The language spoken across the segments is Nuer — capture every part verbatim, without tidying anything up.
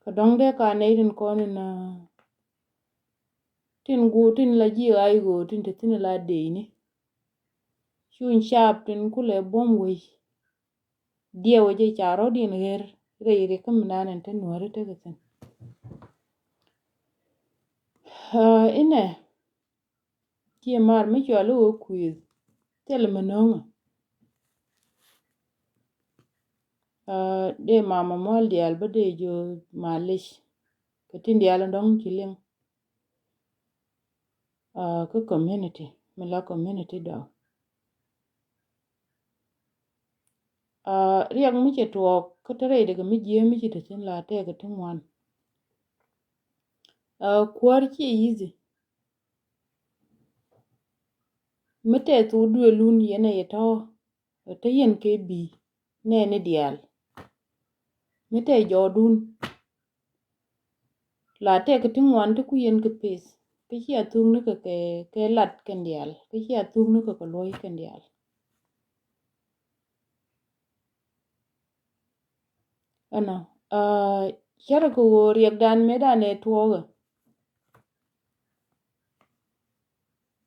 Kɛ dɔ̱ŋ dee ka nɛy tin kɔn in, ah, tin guur tin la ji̱ ɣa̱c ɣöö tin te thi̱n la deeni. Cuny caap tin kulɛ buɔ̱m wec. Diɛw jɛ ca rɔ̱diɛn ɣer rɛy riɛk kä mi naan in te nuääri tekɛ thi̱n. Ah, inɛ ciɛ mar mi cuali wä kui̱th thil mi no̱o̱ŋä. Ah, dee mama mual diaal bä dee jiö malic. Kɛ tin diaal in dɔ̱ŋ ci liŋ. Ah, kä community mi la community dɔ̱ŋ. Ah, riɛk mi cɛ tuɔɔk kä te rɛy dee kɛ mi jiee mi ci te thi̱n la tɛɛk kɛ ti ŋuan. Ah, kuäär ciɛ easy. Mi tɛth wä duëlun yɛn ɛ yɛ tɔ̱, ɛ te yɛn kɛ bi̱i̱ nɛɛni diaal. Mi tɛth jɔɔdun la tɛk ti ŋuan ti ku yɛn kɛ pith. Kä cia thuk ni kɛ kɛ, kɛ lat kɛn diaal. Kä cia thuk ni kɛ kɛ luɔ̱c kɛn diaal. Ɛnɔ, ah, cärɛ kɛ ɣöö riɛkdan mëëdan ɛ tuɔɔkɛ.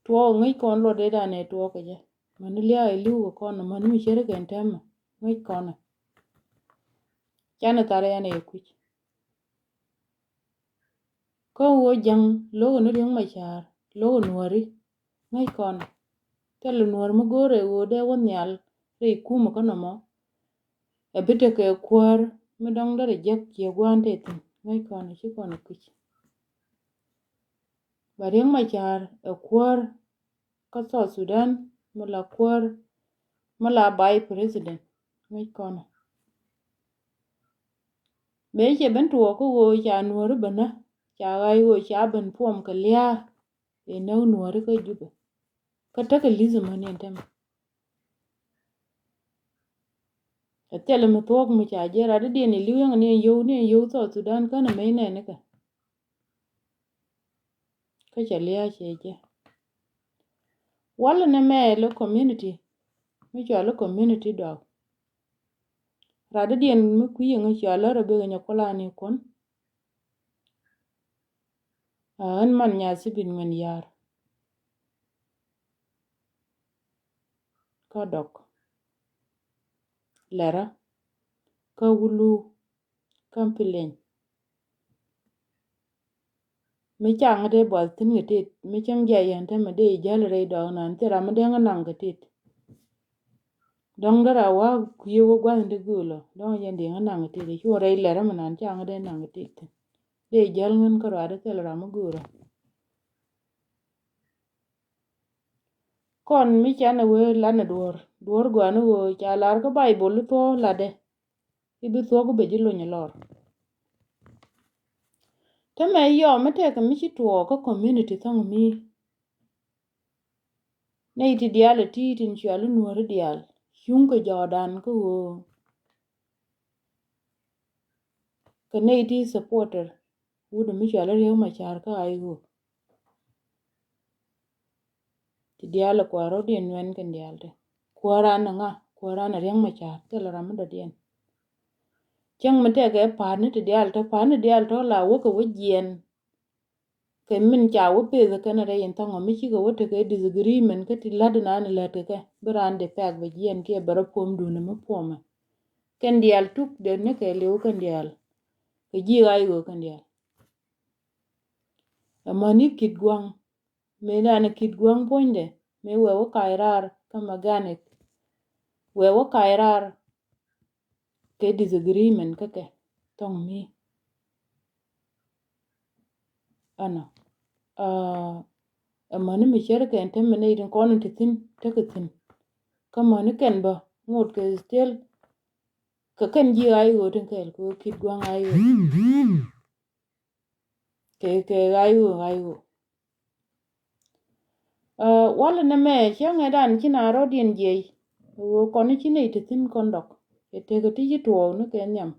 Tuɔɔkɛ ŋäc kɔn luɔt dee dan ɛ tuɔɔkɛ jɛ. Mäni lia̱a̱ ɛ li̱w kɛ kɔn mäni mi cärɛ kɛn tɛmɛ ŋäc kɔn ɛ. Canɛ thar yan ɛ kui̱c. Kä ɣöö ja̱ŋ lo̱k ni Riek Machar lo̱k nuääri. Ŋäc kɔn thilɛ nuäär mi go̱o̱rɛ ɣöö dee wä nhial rɛy kumɛ kä nɔmɔ. Ɛ bi tekɛ kuäär mi dɔ̱ŋ derɛ jek ciɛ gua̱a̱n tëë thi̱n. Ŋäc kɔn ci kɔn kui̱c. Ba Riek Machar ɛ kuäär kä South Sudan mi la kuäär mi la vice president. Ŋäc kɔn mëë cɛ ben tuɔɔk kä ɣöö ca nuääri bänä ca ɣa̱c ɣöö ca ben puɔm kɛ lia̱a̱. Ëë näk nuääri kä Jubɛ. Kä tekɛ li̱th män yɛn tɛmɛ. Ɛ thilɛ mi thuɔ̱k mi ca jiɛ rat i̱diɛn i̱ li̱w yɛŋ ni ɛn yio̱w ni ɛn yio̱w South Sudan känɛ mec nɛɛnikɛ. Kä cɛ lia̱a̱ cɛ jɛ. Walɛ ni mɛ lɛ community mi cɔal i̱ community dɔak. Rat i̱diɛn mi kui̱ yɛŋ cɔal i̱ rɛ bek nyɛ kulani kun. Aa, ɣän man Nyathi Bit Ŋuɛn Ya̱r. Kä Dɔk, Lɛrä, kä Wulu, kä Pileny. Mi caŋ dee buɔth thi̱n kɛ tit mi cäŋ jiɛc yɛn te mi dee jäl rɛy dɔɔk nan thil ram mi dee ŋä naŋ kɛ tit. Dɔ̱ŋ dee ra wa kui̱ wä gua̱th in te göölä dɔ̱ŋ jɛn dee ŋä naŋ kɛ tit cu rɛy Lɛrä mi nan caŋ dee naŋ kɛ tit thi̱n. Dee jäl ŋän kä ruaadɛ thil ram mi göörä. Kɔn mi canɛ wee lanɛ duɔ̱ɔ̱r duɔ̱ɔ̱r gɔaa ni ɣöö ca lar kä Baibol i̱ thuɔ̱k latdɛ. I̱ bi thuɔ̱k i̱ bɛ ji̱ lony ɛ lɔr. Te mɛ yɔm mi tɛkɛ mi ci tuɔɔk kä community thɔ̱ŋ mi. Nɛy ti diaal ɛ ti tin cual i̱ nuääri diaal cuŋ kɛ jɔɔdan kä ɣöö kɛ nɛy ti supporter wut mi cual i̱ Riek Machar kä I O. Ti diaal ɛ kuäär rɔ̱diɛn nuɛn kɛn diaal ti kuäär an ɛ ŋa kuäär an ɛ Riek Machar thilɛ ram mi dɔ̱diɛn. Cäŋ mi tɛkɛ pa̱a̱tni ti diaal tɔ pa̱a̱tni diaal tɔ la wäkɛ wä jiɛn. Kɛ min ca wä peth kɛn rɛy in thɔŋɔ mi cikɛ wä tekɛ disagreement kä ti la̱t in an lät kɛ kɛ bi raan dee pɛk bɛ jiɛn kiɛ bɛ rɔ puɔ̱mdun mi puɔmɛ. Kɛn diaal tuk dee ni kɛ liw kɛn diaal kɛ ji̱ ɣa̱c ɣöö kɛn diaal. Amäni Kit Gua̱ŋ mëë dan Kit Gua̱ŋ puɔ̱nydɛ mëë wee wä kac raar kä mechanic. Wee wä kac raar kɛ disagreement kä kɛ thɔŋ mi. Ɛnɔ, aa, amäni mi cär kɛn te mi nɛy tin kɔn in te thi̱n tekɛ thi̱n. Kä mäni kɛn bä ŋot kɛ still kɛ kɛn ji̱ I O tin kɛɛl kɛ ɣöö Kit Gua̱ŋ I O. Kɛ kɛ I O, I O. Aa, walɛ nɛmɛ cäŋɛ dan ci na rɔ̱diɛn jiɛc ɣöö kɔn ci nɛy te thi̱n kɔn Dɔk. Cɛ tekɛ ti ci tuɔɔk ni kɛ nhiam.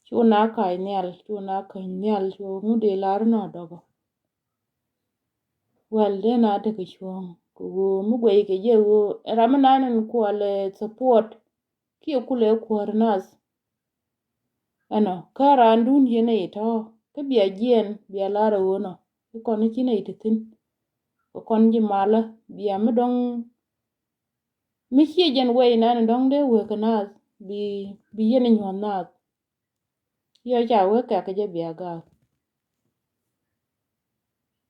Cu na ka̱c nhial cu na käny nhial cu ŋut dee lar nɔ Dɔk. Wal dee na tekɛ cuɔ̱ɔ̱ŋ kɛ ɣöö mi guɛy kɛ jɛ ɣöö ram mi nan in kuɔlɛ support kiɛ kulɛ kuäär nath. Ɛnɔ kä raandun yɛn ɛ itɔ kä bia jiɛn bia lar ɛ ɣöö nɔ kɛ kɔn ci nɛy ti thi̱n. Kɛ kɔn ji̱ malä bia mi dɔ̱ŋ mi ciɛ jɛn wɛy nan dɔ̱ŋ dee wek kɛ naath bi bi yɛn nyuɔ̱th naath. Yɔ ca wek kɛ kɛ jɛ bia gaak.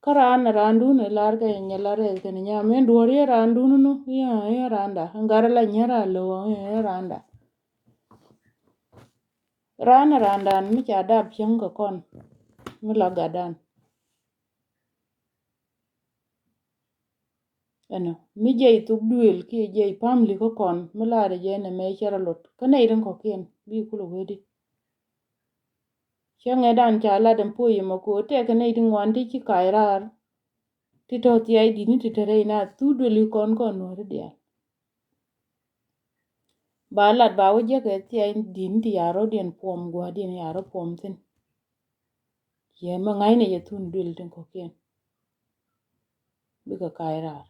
Kä raan raandun ɛ lar kɛ nyɛ lar ɛ kɛn nyam in duɔ̱ɔ̱r yɛ raandun nu yɛ raanda in gat ala nyɛ raan lo̱w ɛ raanda. Raan raandan mi ca dap cieŋ kɛ kɔn mi la gatdan. Ɛnɔ mi jiɛc thuk duëël kiɛ jiɛc pamili kä kɔn mi laarɛ jɛ nɛ mɛ cɛ rɔ lot kä nɛy tin kɔ̱kiɛn bi kulɛ wee di. Cä ŋɛtdan ca lat ɛn puɔ̱c ɛmɔ ko̱ tɛk kɛ nɛy ti ŋuan ti ci kac raar. Ti tɔ̱ thiac di̱t ni ti te rɛy na thuk duëël i̱ kɔn kɔn nuɔ̱ɔ̱ri diaal. Ba lat ba wä jiäkɛ thiac di̱t ni ti ya̱r rɔ̱diɛn puɔ̱m gua̱a̱rdiɛn ya̱r rɔ puɔ̱m thi̱n. Yɛ mɛ ŋa̱cnɛ yɛ thun duël tin kɔ̱kiɛn. Bikɛ ka̱c raar.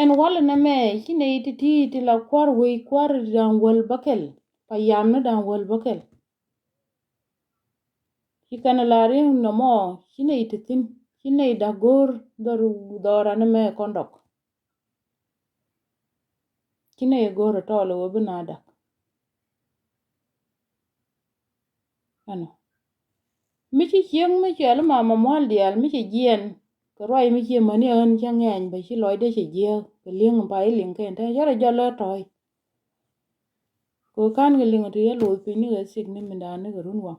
Ɛn walɛ nɛmɛ ci nɛy ti̱ti̱ ti la kua̱r wec kua̱r da̱ŋ wäl bäkɛl pa yam ni da̱ŋ wäl bäkɛl. Ci kɛn la ri̱ŋ nɔmɔ ci nɛy ti thi̱n ci nɛy da̱k go̱o̱r dhɔr dhɔra nɛmɛ kɔn dɔk. Ci nɛy go̱o̱r tɔɔl ɛ wee bi na da̱k. Ɛnɔ mi ci cieŋ mi cuɛl mama mual diaal mi ci jiɛn kɛ ruac mi ci mäni ɣän cä ŋɛny bɛ ci lɔcdɛ ci jiääk kɛ li̱eŋ pa i̱ liŋ kɛn te cä rɔ jɔl lɛ tɔ̱ɔ̱c. Kɛ kan kɛ liŋ ti yɛ loth piny ni kɛ sik ni mindan ni kɛ run waŋ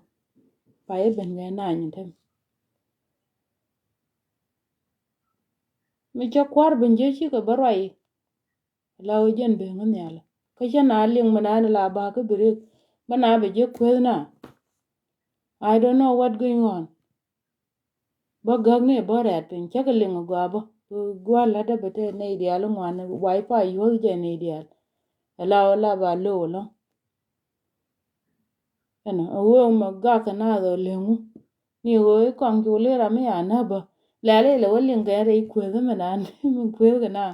pa i̱ ben kɛ nany tem. Mi cä kua̱r ben jiɛ cikɛ bä ruac. La wä jɛn ben kä nhial kä cä na liŋ mi naan la ba kä birik bä na bɛ jɛ kueth na. I don't know what going on. Bä gäk ni bä rɛɛt piny cä kɛ liŋ gɔaa bä gua̱l la dä bɛ te nɛy diaal ŋuan wai pa yuɔth jɛ nɛy diaal. La wä la ba low along. Ɛnɔ a wee mɛ gak kɛ na dhɔ leŋu. Ni ɣöö i̱ kɔŋ cu lir ami a näbä lɛl ilɛ wä liŋ kɛ rɛy kueth mi nan mi kueth kɛ na.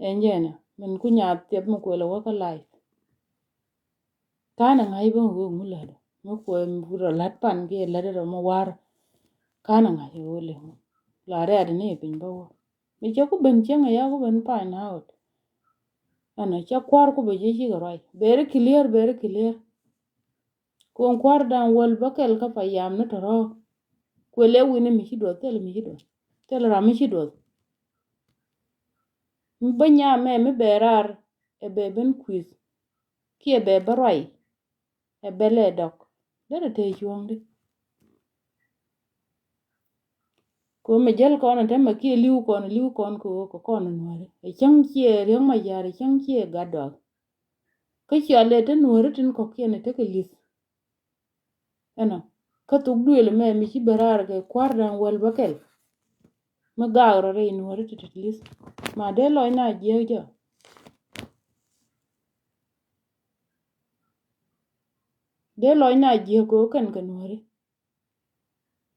Ɛn jɛn min ku nyath thiɛp mi kuelɛ wä kä life. Kanɛ ŋa̱c bä ɣöö ŋu lätdä mi kuɛ rɔ la̱t pan kiɛ lätdä rɔ mi war. Kanɛ ŋa̱c ɣöö liŋ la rɛɛt ni piny bä wä mi cɛ ku ben cieŋ a ya ku ben pany na ɣöt. Ɛnɔ cɛ kuar ku bɛ jɛ cikɛ ruac beri clear beri clear. Kuɔŋ kua̱r da̱ŋ wäl bä kɛl kä pa yam ni tɔ̱rɔ̱. Kuël ɛ wi̱ni mi ci duɔth thil mi ci duɔth thil ram mi ci duɔth. Mi bä nyam mɛ mi bɛ raar ɛ bɛ ben kui̱th kiɛ bɛ bä ruac ɛ bɛ lɛ dɔk. Derɛ te cuɔ̱ŋdi. Kɛ mi jäl kɔn ɛ tämɛ kiɛ li̱w kɔn li̱w kɔn kɛ ɣöö kɛ kɔn nuääri ɛ cäŋ ciɛ riäŋ ma ya̱r ɛ cäŋ ciɛ gat dɔak. Kä cia lɛ te nuääri tin kɔ̱kiɛn ɛ tekɛ li̱th. Ɛnɔ kä thok duëël ɛmɛ mi ci ben raar kɛ kua̱r da̱ŋ wäl bäkɛl. Mi gaak rɔ rɛy nuääri ti tet li̱th ma dee lɔc na jiääk jɔ. Dee lɔc na jiääk kɛ ɣöö kɛn kɛ nuääri.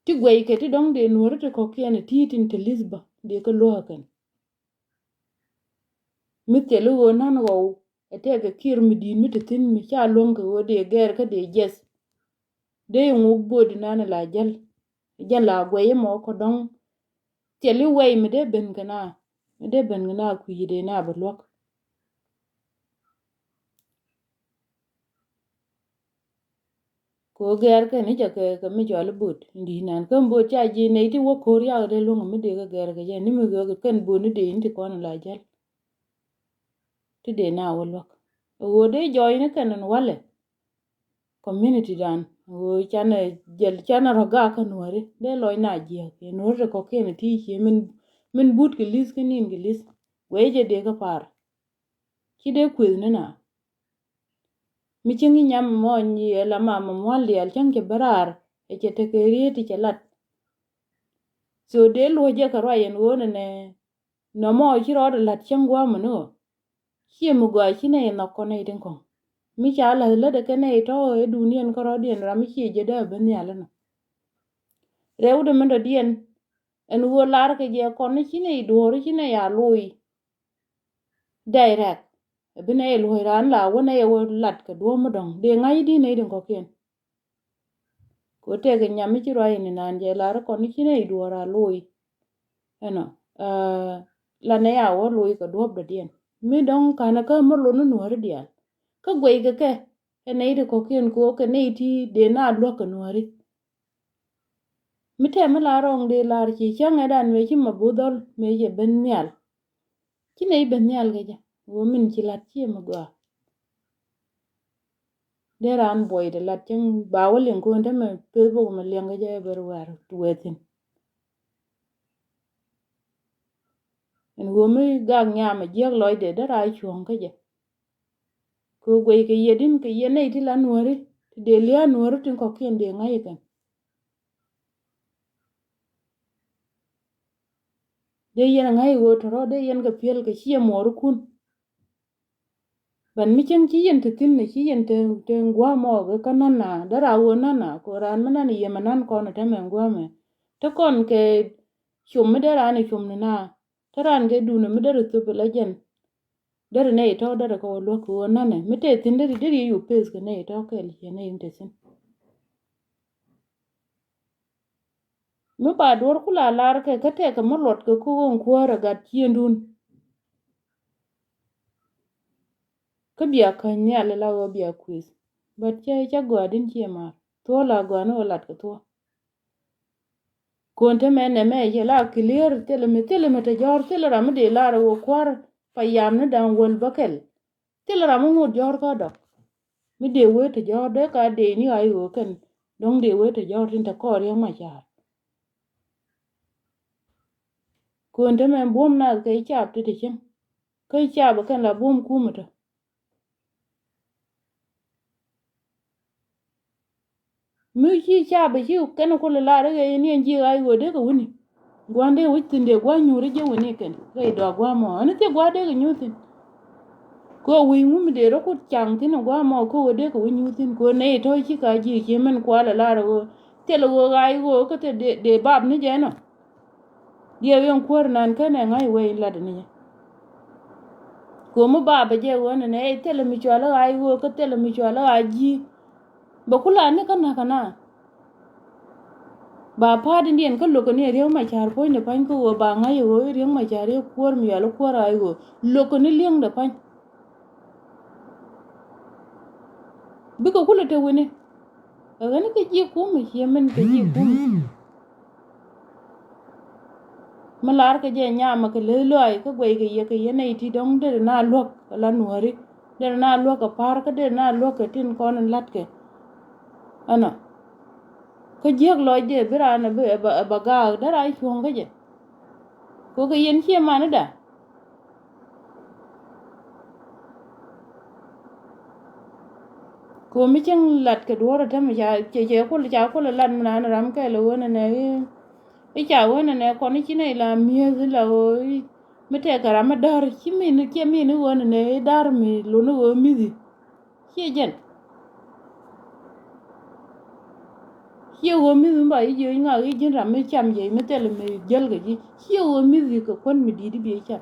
Ti guɛy kɛ ti dɔ̱ŋ dee nuääri ti kɔ̱kiɛn ɛ ti̱i̱ tin te li̱th bä dee kɛ luäk kɛn. Mi thil i̱ ɣöö na̱n ɣɔw ɛ tɛkɛ kiɛr mi di̱i̱t mi te thi̱n mi ca luäŋ kɛ ɣöö dee gɛɛr kä dee jiɛth. Dee iŋuk buɔ̱ɔ̱di na̱n ila jäl. Jɛn la guɛy imɔ kɔ dɔ̱ŋ. Thil i̱ wɛy mi dee ben kɛ na mi dee ben kɛ na kui̱ci dee na bi luäk. Kɛ ɣöö gɛɛr kɛn i̱ cɛ kɛ kɛ mi cɔal i̱ bo̱o̱t in di̱i̱t nan kɛn bo̱o̱t ca ji̱ nɛy ti wä ko̱r yak dee luäŋ mi dee kɛ gɛɛr kɛ jɛ ni mi ɣöö kɛn bo̱o̱t ni dee in ti kɔn in la jäl. Ti dee na wä luäk ɛ ɣöö dee jɔɔc ni kɛn in walɛ. Community dan ɣöö canɛ jäl canɛ rɔ gaak kä nuääri dee lɔc na jiääk yɛ nuääri ti kɔ̱kiɛn ti ci min min but kɛ li̱th kä nin kɛ li̱th. Guɛy jɛ dee kä par. Ci dee kuëth ni na. Mi cieŋ i̱ nyam mɔ nyi ɛ la ma ma mual diaal cäŋ cɛ bä raar ɛ cɛ tekɛ riet ti cɛ lat. So dee luɔ̱c jɛ kɛ ruac ɛn ɣöö nɛnɛ nɔmɔ ci rɔɔdɛ la̱t cäŋ gua̱a̱mä ni ɣöö ciɛ mi gɔaa ci nɛy nhɔk kɔn nɛy tin kɔ̱ŋ. Mi ca la̱th lätdɛ kɛ nɛy tɔ̱ ɛ duundiɛn kärɔɔdiɛn ram mi ciɛ jiätdä ɛ ben nhial inɔ. Rɛwdɛ min dɔ̱diɛn ɛn ɣöö lar kɛ jɛ kɔn ni ci nɛy duɔ̱ɔ̱r ci nɛy a looi. Direct Ɛ bi nɛy luɔ̱c raan la wä nɛy ɛ wä lat kɛ duɔ̱ɔ̱p mi dɔ̱ŋ dee ŋa̱c i̱di nɛy tin kɔ̱kiɛn. Kɛ ɣöö tëëkɛ nyam mi ci ruac in naan jɛ lar kɔn i̱ ci nɛy duɔ̱ɔ̱r a looi. Ɛnɔ, la nɛy a wä looi kɛ duɔ̱ɔ̱p dɔ̱diɛn mi dɔ̱ŋ ka̱n ɛ kä mi lot ni nuääri diaal. Kä guɛy kɛ kɛ ɛ nɛy ti kɔ̱kiɛn kɛ ɣöö kɛ nɛy ti dee na luäk kɛ nuääri. Mi tɛm mi la rɔŋ dee lar ci cäŋ ɛ dan mëë ci ma bo̱o̱th dhɔl mëë cɛ ben nhial. Ci nɛy ben nhial kɛ jɛ ɣöö min ci lat ciɛ mi gɔaa. Dee raan buɔy dee lat cäŋ ba wä liŋ ko̱n te mɛ Facebook mɛ liɛŋ kɛ jɛ ɛ ber wɛr wee thi̱n. Ɛn ɣöö mi gak nyam ɛ jiäk lɔcdɛ dee raa cuɔ̱ŋ kä jɛ. Kɛ guɛy kɛ yiëë di̱n kɛ yiëë nɛy ti la nuääri ti dee lia̱a̱ nuääri tin kɔ̱kiɛn dee ŋa̱c ikɛn. Dee yɛn ŋa̱c i̱ ɣöö tɔ̱rɔ̱ dee yɛn kɛ piɛl kɛ ciɛ muɔɔrikun. Bän mi cäŋ ci yɛn te thi̱n ci yɛn te gua̱a̱mɔ kɛ kä na̱n na dee raa ɣöö na̱n na kɛ raan mi na̱n i̱ yɛmɛ na̱n kɔn ɛ tɛmɛ gua̱a̱mɛ. Te kɔn kɛ com mi dee raan i̱ com ni na. Te raan kɛ duundɛ mi derɛ thöp ɛ la jɛn. Derɛ nɛy tɔ̱ derɛ kɛ wä luäk kɛ ɣöö na̱nɛ mi tëë thi̱n derɛ derɛ yɛ yop peth kɛ nɛy tɔ̱ kɛɛl ciɛ nɛy in te thi̱n. Mi ba duɔ̱ɔ̱r ku la lar kɛ kä tɛkɛ mi luɔt kɛ ko̱k in kuäärɛ gat ciëndun. Kä bia käny nhial ila ɣöö bia kuëth. But cɛ cä gɔaa din ciɛ maar thuɔ̱ɔ̱ la gɔaa ni ɣöö lat kɛ thuɔ̱ɔ̱. Kuɔn te mɛ nɛmɛ yɛ la clear thilɛ mi thilɛ mi te jɔ̱ɔ̱r thilɛ ram mi dee lar ɛ ɣöö kua̱r pa yam ni da̱ŋ wäl bäkɛl. Thilɛ ram mi ŋot jɔ̱ɔ̱r kä dɔk mi dee wee te jɔ̱ɔ̱r dee ka dee ni ɣa̱c ɣöö kɛn dɔ̱ŋ dee wee te jɔ̱ɔ̱r tin te kɔɔr yäŋ ma ca̱a̱r. Kuɔn te mɛ buɔ̱m nath kɛ i̱ caap ti te cieŋ kä i̱ caap ɛ kɛn la buɔ̱m kumɛ tɔ. Mi ci cap ci kɛn kul lar i̱ ɣɛy ni ɛn ji̱ ɣa̱c ɣöö dee kɛ wuni. Gua̱n dee wi̱c thi̱n dee gua̱n nyuuri ji̱ wuni kɛn ɣɛy dɔak gua̱a̱mɔ ɛn thiek gua̱n dee kɛ nyuur thi̱n. Kɛ wi̱i̱ ŋumi dee rɔ kut caŋ thi̱n ɛ gua̱a̱mɔ kɛ ɣöö dee kɛ wi̱c nyuur thi̱n kɛ ɣöö nɛy tɔ̱ ci ka ji̱ ci min kual ɛ lar ɣöö thil ɣöö ɣa̱c ɣöö kä thil dee bap ni jɛ nɔ. Diɛw yɛn kuäär nan känɛ ŋa̱c wee in lat ni jɛ. Ko̱mi ba bɛ jɛ ɣöö nɛnɛ ɛ thilɛ mi cual ɣa̱c ɣöö kä thilɛ mi cual ɣa̱c ji̱. Bɛ ku lat ni kä na̱k kɛ na. Ba pa̱a̱t in diɛn kä lo̱k kɛ ni ɛ Riek Macar puɔ̱nydɛ pa̱ny kä ɣöö ba ŋa̱c ɣöö i̱ Riek Macar i̱ kuäär mi cual i̱ kuäär ɣa̱c ɣöö lo̱k kɛ ni li̱eŋdɛ pa̱ny. Bikɛ kulɛ te wi̱ni. Ɛ ɣän kɛ ji̱ kumɛ ciɛ min kɛ ji̱ kumɛ. Mi lar kɛ jɛ nyamɛ kɛ leth lɔaac kä guɛy kɛ yɛ kɛ yɛ nɛy ti dɔ̱ŋ derɛ na luäk la nuääri derɛ na luäk kɛ pa̱a̱r kä derɛ na luäk kɛ tin kɔn in la̱tkɛ. Ɛnɔ kä jiäk lɔcdɛ bi raan ɛ ba gaak derɛ a cuɔ̱ŋ kä jɛ. Kɛ kɛ yɛn ciɛ manida. Ko̱mi cieŋ lat kɛ duɔ̱ɔ̱r ɛ tɛmɛ ca cɛ cɛ kul ca kul lat mi naan ram kɛl ɛ ɣöö nɛnɛ i̱ ca ɣöö nɛnɛ kɔn i̱ ci nɛy la mi̱eth i̱ la ɣöö i̱ mi tɛkɛ ram mi da̱r ci min ciɛ min i̱ ɣöö nɛnɛ i̱ da̱r mi lun i̱ ɣöö mi̱thi. Ciɛ jɛn. Ciɛ ɣöö mi̱th mi ba i̱ jiö i̱ ŋak i̱ ji̱n ram mi cam jɛ mi thilɛ mi jäl kɛ ji̱ ciɛ ɣöö mi̱th i̱ kɛ kuän mi di̱i̱t i̱ bi i̱ cam.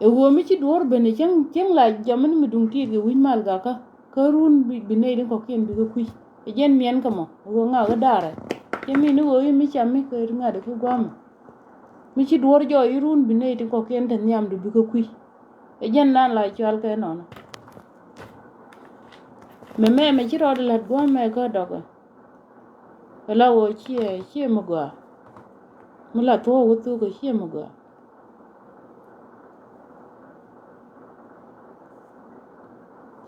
Ɛ ɣöö mi ci duɔ̱ɔ̱r ben i̱ cäŋ cäŋ la jam mi duŋ tiit kɛ wi̱c mal gakä kä run bi nɛy tin kɔ̱kiɛn bikɛ kui̱. Ɛ jɛn miɛn kɛ mɔ ɛ ɣöö ŋak i̱ da̱rɛ cɛ mi ni ɣöö i̱ mi cam mi kɛ ŋa̱t i̱ ki gua̱a̱mɛ. Mi ci duɔ̱ɔ̱r jɔɔc i̱ run bi nɛy tin kɔ̱kiɛn te nhiamdu bikɛ kui̱. Ɛ jɛn nan la cual kɛ nɔnɔ. Mɛ mɛ mɛ ci rɔɔd la̱t gua̱a̱mɛ kä dɔkɛ. Ɛ la ɣöö ciɛ ciɛ mi gɔaa. Mi la thuɔ̱k wä thuk ɛ ciɛ mi gɔaa.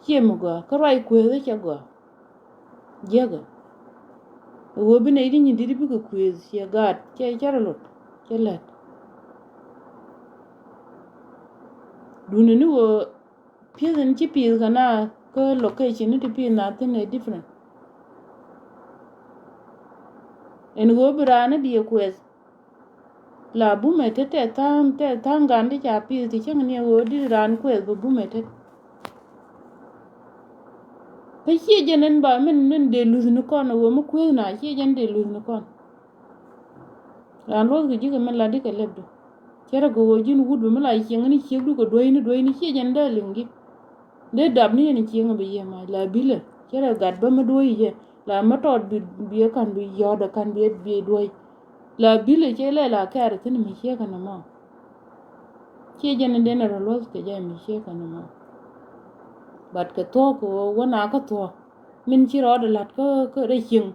Ciɛ mi gɔaa kä ruac kueeth cɛ gɔaa. Jiäkä. Ɛ ɣöö bi nɛy ti nyin di̱t bikɛ kuëëth ciɛ gaat cɛ cɛ rɔ lot cɛ lät. Duundɛ ni ɣöö pi̱eth in ci pi̱i̱th kɛ na kä location ni ti pi̱i̱th na thi̱n ɛ different. Ɛn ɣöö bi raan ni diɛ kuɛth. La bumɛ tet tɛ tha̱a̱ŋ tɛ tha̱a̱ŋ gan ti ca pi̱i̱th ti cäŋ ni ɣöö dit raan kuɛth bɛ bumɛ tet. Kä ciɛ jɛn ɛn ba min min dee luth ni kɔn ɣöö mi kueth na ciɛ jɛn dee luth ni kɔn. Raan luɔth kɛ ji̱ kɛ min la di kɛ lɛpdu. Cɛ rɛ gɛ ɣöö ji̱n wut bi mi la cieŋ ni ciekdu kɛ duɔ̱cni duɔ̱cni ciɛ jɛn dee liŋ ji̱. Dee dap ni yɛn cieŋ bi yɛ mac la bilɛ. Cɛ rɛ gat bä mi duɔ̱c jɛ la mi tɔɔt bi bi kan bi yɔɔt kan bi bi duɔ̱c. La bilɛ cɛ lɛ la kɛɛr thin mi ciek kɛ ni mɔ. Ciɛ jɛn in den rɔ luɔth kɛ jɛ mi ciek kɛ ni mɔ. But kɛ thuɔ̱k kɛ ɣöö wä na kä thuɔ̱k min ci rɔɔd lat kä kä rɛ cieŋ.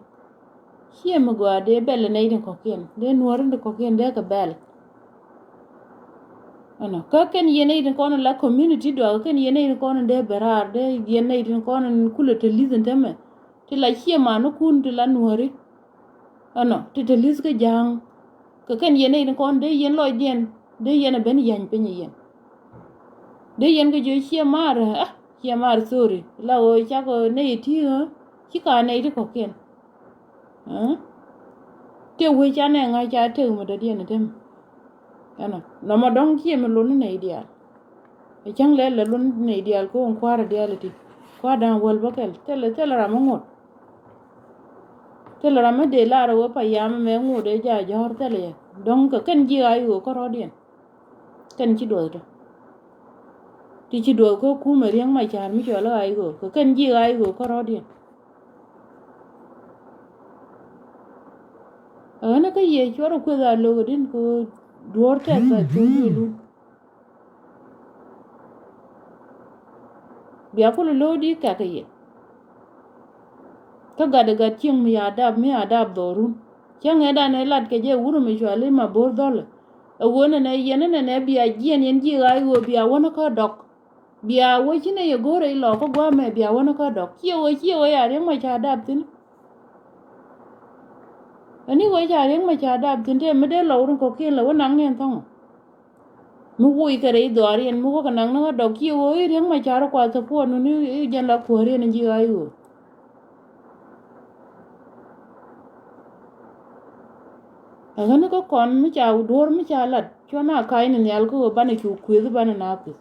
Ciɛ mi gɔaa dee bɛl nɛy tin kɔ̱kiɛn dee nuɔ̱ɔ̱ri tin kɔ̱kiɛn dee kɛ bɛl. Ɛnɔ kä kɛn yɛn nɛy tin kɔn la community duak kɛn yɛn nɛy tin kɔn dee bɛ raar dee yɛn nɛy tin kɔn kulɛ te li̱th in tämɛ. Ti la ciɛ manikun ti la nuɔ̱ɔ̱ri. Ɛnɔ ti te li̱th kä ja̱a̱ŋ. Kɛ kɛn yɛn nɛy tin kɔn dee yɛn lɔcdiɛn dee yɛn ɛ ben yäny piny ɛ yɛn. Dee yɛn kɛ jiö ciɛ maar ah ciɛ maar thori la ɣöö cakɔ nɛy ti ɣä ci ka nɛy ti kɔ̱kiɛn. Tëë wec ca nɛ ŋa̱c ca tëk mi dɔ̱diɛn ɛ tem. Ɛnɔ nɔmɔ dɔ̱ŋ ciɛ mi lun ni nɛy diaal. Ɛ cäŋ lɛl lɛ lun ni nɛy diaal ko̱o̱ŋ kua̱r diaal iti kua̱r da̱ŋ wäl bä kɛl thilɛ thilɛ ram mi ŋot. Thilɛ ram mi dee lar ɛ wee pa yam mɛ ŋot ɛ ja jɔ̱ɔ̱r thilɛ yɛ dɔ̱ŋ kɛ kɛn ji̱ ɣa̱c ɣöö kärɔ̱diɛn. Kɛn ci duɔth tɔ ti ci duɔth kä kumɛ Riek Machar mi cɔl i̱ I O kɛ kɛn ji̱ I O kärɔ̱diɛn. Ɣän kä yɛ cuɔr kueth a lo̱k din kɛ duɔ̱ɔ̱r tɛth a cuɔr duëlun. Bia kulɛ lo̱o̱di kɛkɛ yɛ. Kä gat ɛ gat cieŋ mi ya dap mi ya dap dhɔrun. Cä ŋɛ̈tdan ɛ lat kɛ jɛ wurɛ mi cuali ma bo̱r dhɔlɛ. Ɛ ɣöö nɛnɛ yɛn nɛnɛ bia jiɛn yɛn ji̱ ɣa̱c ɣöö bia wänä kä dɔk. Bia wä ci nɛ yɛ go̱o̱rɛ ilɔ kä gua̱a̱mɛ bia wänä kä dɔk ciɛ ɣöö ciɛ ɣöö ya Riek Machar dap thi̱n. Ɛni ɣöö ca Riek Machar dap thi̱n tëë mi dee lɔw rin kɔ̱kiɛn lɛ wä naŋ ni ɛn thɔ̱ŋ. Mi woc kɛ rɛy dhɔaariɛn mi wäkɛ naŋ ni ɣä dɔk ciɛ ɣöö i̱ Riek Machar kua support ni ni i̱ jɛn la kuääriɛn ji̱ ɣa̱c ɣöö. Ɛ ɣän kä kɔn mi ca duɔ̱ɔ̱r mi ca lat cuɔ̱n a ka̱c ni nhial kä ɣöö banɛ cu kuëth banɛ na pith.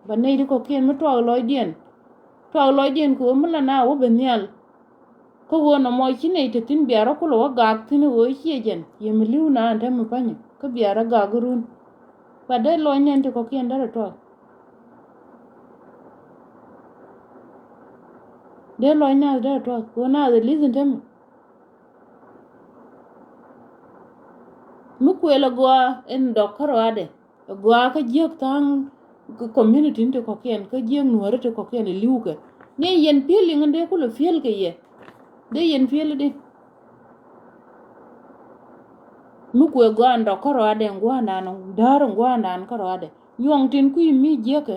Ba nɛy ti kɔ̱kiɛn mi tuak lɔcdiɛn. Tuak lɔcdiɛn kɛ ɣöö mi la na wä ben nhial. Kä ɣöö nɔmɔ ci nɛy te thi̱n bia rɔ kulɛ wä gak thi̱n ɣöö ciɛ jɛn yɛ mi li̱w na ɛn te mi pa̱nyɛ kä bia rɔ gak run. Ba dee lɔc nɛn ti kɔ̱kiɛn derɛ tuak. Dee lɔc nath derɛ tuak ɣöö nath ɛ li̱th ɛn te mi. Mi kuël ɛ gɔaa ɛn dɔk kärɔadɛ. Gɔaa kä jiäk tha̱a̱ŋ community ni ti kɔ̱kiɛn kä jiäk nuääri ti kɔ̱kiɛn ɛ li̱wkɛ. Ni yɛn pi̱el liŋ in dee kulɛ pi̱el kɛ yɛ. Dee yɛn pi̱el di. Mi kuɛ gɔaa in dɔk kärɔadɛ in gua̱a̱nan däär in gua̱a̱nan kärɔadɛ nyuɔ̱ŋ tin kui̱ mi jiäkɛ.